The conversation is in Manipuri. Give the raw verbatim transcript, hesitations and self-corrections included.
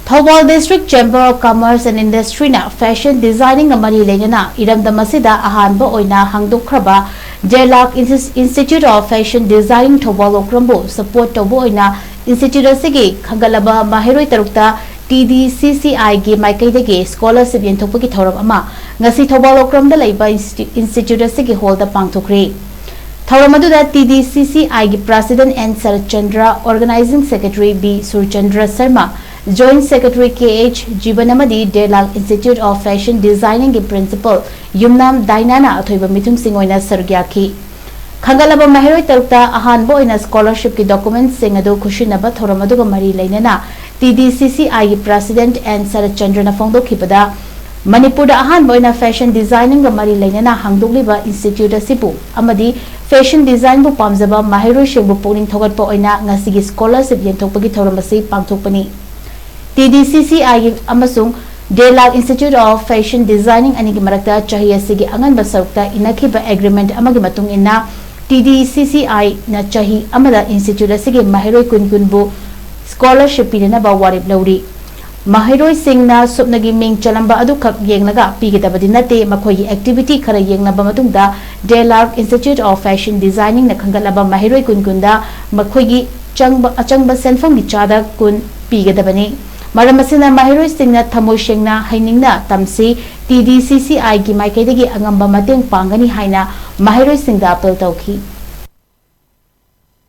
Thoubal District Chamber of Commerce and Industryꯅ fashion designingꯒ ꯃꯔꯤ ꯂꯩꯅꯅ ꯏꯔꯝꯗꯝ ꯑꯁꯤꯗ ꯑꯍꯥꯟꯕ ꯑꯣꯏꯅ ꯍꯥꯡꯗꯣꯛꯈ꯭ꯔꯕ ꯗꯦꯂꯥꯛ Institute of Fashion Designing Thoubal ꯑꯣꯀ꯭ꯔꯝꯕꯨ support ꯇꯧꯕ ꯑꯣꯏꯅ institute ꯑꯁꯤꯒꯤ ꯈꯟꯒꯠꯂꯕ ꯃꯍꯩꯔꯣꯏ ꯇꯔꯨꯛꯇ TDCCIꯒꯤ ꯃꯥꯏꯀꯩꯗꯒꯤ scholarship ꯌꯦꯟꯊꯣꯛꯄꯒꯤ ꯊꯧꯔꯝ ꯑꯃ ꯉꯁꯤ ꯊꯧꯕꯥꯜ ꯑꯣꯀ꯭ꯔꯝꯗ ꯂꯩꯕ institute ꯑꯁꯤꯒꯤ hallꯗ ꯄꯥꯡꯊꯣꯛꯈ꯭ꯔꯦ꯫ ꯊꯧꯔꯝ ꯑꯗꯨꯗ TDCCIꯒꯤ President N Sharatchandra, Organizing Secretary B Surchandra Sharma, Joint Secretary K H Jiban ꯑꯃꯗꯤ ꯗꯦꯂꯥꯛ Institute of Fashion Designingꯒꯤ Principal ꯌꯨꯝꯅꯥꯝ ꯗꯥꯏꯅꯥꯅ ꯑꯊꯣꯏꯕ ꯃꯤꯊꯨꯡꯁꯤꯡ ꯑꯣꯏꯅ ꯁꯔꯨꯛ ꯌꯥꯈꯤ꯫ ꯈꯟꯒꯠꯂꯕ ꯃꯍꯩꯔꯣꯏ ꯇꯔꯨꯛꯇ ꯑꯍꯥꯟꯕ ꯑꯣꯏꯅ scholarshipꯀꯤ documentsꯁꯤꯡ ꯑꯗꯨ ꯈꯨꯠꯁꯤꯟꯅꯕ ꯊꯧꯔꯝ ꯑꯗꯨꯒ ꯃꯔꯤ ꯂꯩꯅꯅ TDCCIꯒꯤ President N ꯁꯔꯠꯆꯟꯗ꯭ꯔꯅ ꯐꯣꯡꯗꯣꯛꯈꯤꯕꯗ, ꯃꯅꯤꯄꯨꯔꯗ ꯑꯍꯥꯟꯕ ꯑꯣꯏꯅ fashion designingꯒ ꯃꯔꯤ ꯂꯩꯅꯅ ꯍꯥꯡꯗꯣꯛꯂꯤꯕ institute ꯑꯁꯤꯕꯨ ꯑꯃꯗꯤ fashion designꯕꯨ ꯄꯥꯝꯖꯕ ꯃꯍꯩꯔꯣꯏꯁꯤꯡꯕꯨ ꯄꯨꯛꯅꯤꯡ ꯊꯧꯒꯠꯄ ꯑꯣꯏꯅ ꯉꯁꯤꯒꯤ scholarship ꯌꯦꯟꯊꯣꯛꯄꯒꯤ ꯊꯧꯔꯝ ꯑꯁꯤ ꯄꯥꯡꯊꯣꯛꯄꯅꯤ꯫ TDCCIꯒꯤ ꯑꯃꯁꯨꯡ ꯗꯦꯂꯥꯛ Institute of Fashion Designing ꯑꯅꯤꯒꯤ ꯃꯔꯛꯇ ꯆꯍꯤ ꯑꯁꯤꯒꯤ ꯑꯉꯟꯕ ꯁꯔꯨꯛꯇ ꯏꯅꯈꯤꯕ agreement ꯑꯃꯒꯤ ꯃꯇꯨꯡ ꯏꯟꯅ, TDCCIꯅ ꯆꯍꯤ ꯑꯃꯗ institute ꯑꯁꯤꯒꯤ ꯃꯍꯩꯔꯣꯏ ꯀꯨꯟ ꯀꯨꯟꯕꯨ scholarship ꯄꯤꯅꯅꯕ ꯋꯥꯔꯦꯞ ꯂꯧꯔꯤ꯫ ꯃꯍꯩꯔꯣꯏꯁꯤꯡꯅ ꯁꯨꯞꯅꯒꯤ ꯃꯤꯡ ꯆꯜꯂꯝꯕ ꯑꯗꯨꯈꯛ ꯌꯦꯡꯂꯒ ꯄꯤꯒꯗꯕꯗꯤ ꯅꯠꯇꯦ, ꯃꯈꯣꯏꯒꯤ activity ꯈꯔ ꯌꯦꯡꯂꯕ ꯃꯇꯨꯡꯗ ꯗꯦꯂꯥꯛ Institute of Fashion Designingꯅ ꯈꯟꯒꯠꯂꯕ ꯃꯍꯩꯔꯣꯏ ꯀꯨꯟ ꯀꯨꯟꯗ ꯃꯈꯣꯏꯒꯤ ꯆꯪꯕ, ꯑꯆꯪꯕ ꯁꯦꯟꯐꯝꯒꯤ ꯆꯥꯗ ꯀꯨꯟ ꯄꯤꯒꯗꯕꯅꯤ꯫ ꯃꯔꯝ ꯑꯁꯤꯅ ꯃꯍꯩꯔꯣꯏꯁꯤꯡꯅ ꯊꯃꯣꯏ ꯁꯦꯡꯅ ꯍꯩꯅꯤꯡꯅ ꯇꯝꯁꯤ, TDCCIꯒꯤ ꯃꯥꯏꯀꯩꯗꯒꯤ ꯑꯉꯝꯕ ꯃꯇꯦꯡ ꯄꯥꯡꯒꯅꯤ ꯍꯥꯏꯅ ꯃꯍꯩꯔꯣꯏꯁꯤꯡꯗ appeal ꯇꯧꯈꯤ꯫